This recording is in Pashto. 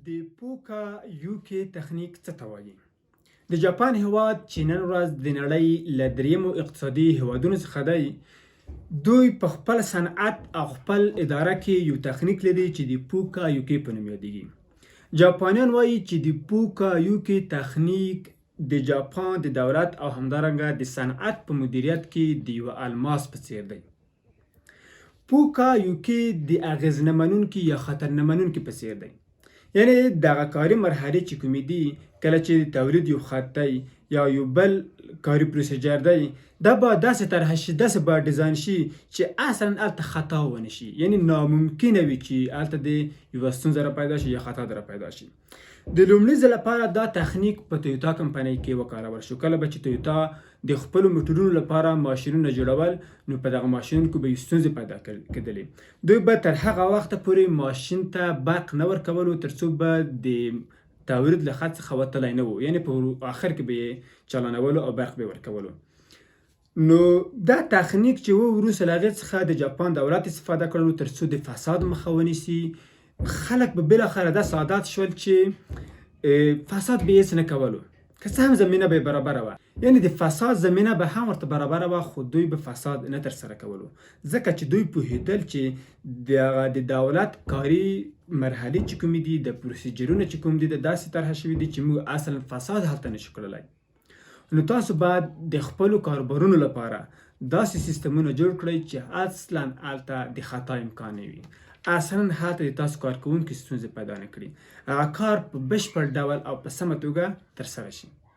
د پوکا یوکې تخنیک څه ته وایي؟ د جاپان هیواد چې نن ورځ د نړۍ له دریمو اقتصادي هیوادونو څخه دی، دوی په خپل صنعت او خپل اداره کې یو تخنیک لري چې د پوکا یوکې په نوم یادیږي. جاپانیان وایي چې د پوکا یوکې تخنیک د جاپان د دولت او همدارنګه د صنعت په مدیریت کې د یوه الماس په څیر دی. پوکا یوکې د اغېز نه منونکي یا خطر نه منونکي په څیر دی. یعنی دغه کاري مرحلې چې کومې دي، کله چې د تولید یو خط دی یا یو بل کاري پروسیجر دی، دا باید داسې طرحه شي، داسې باید ډیزاین شي چې اصلا هلته خطا ونه شي، یعنی ناممکنه وي چې هلته دې یوه ستونزه را پیدا شي یا خطا دې را پیدا شي. د لومړي ځل لپاره دا تخنیک په تویوتا کمپنۍ کې وکارول شو. کله به چې تویوتا د خپلو موټرونو لپاره ماشینونه جوړول، نو په دغه ماشینونو کې به یې ستونزې پیدا کېدلې. دوی به تر هغه وخته پورې ماشین ته برق نه ورکولو ترڅو به د تولید له خط څخه وتلی نه وو، یعنی په آخر کې به یې چالانولو او برق به یې ورکولو. نو دا تخنیک چې و، وروسته له هغې څخه د جاپان دولت استفاده کړلو ترڅو د فساد مخه ونیسي. خلک به بالاخره داسې عادت شول چې فساد به یې هېڅ نه کولو، که څه هم زمینه به یې برابره وه، یعنی د فساد زمینه به هم ورته برابره وه، خو دوی به فساد نه ترسره کولو، ځکه چې دوی پوهېدل چې د دولت کاري مرحلې چې کومې دي، د پروسیجرونه چې کوم دي، د داسې طرحه شوي دي چې موږ اصلا فساد هلته نشو کړلی. نو تاسو باید د خپلو کاروبارونو لپاره داسې سیستمونه جوړ کړئ چې اصلا هلته د خطا امکان نه وي، اصلا هلته د تاسو کارکوونکي ستونزې پیدا نه کړي، هغه کار په بشپړ ډول او په سمه توګه ترسره شي.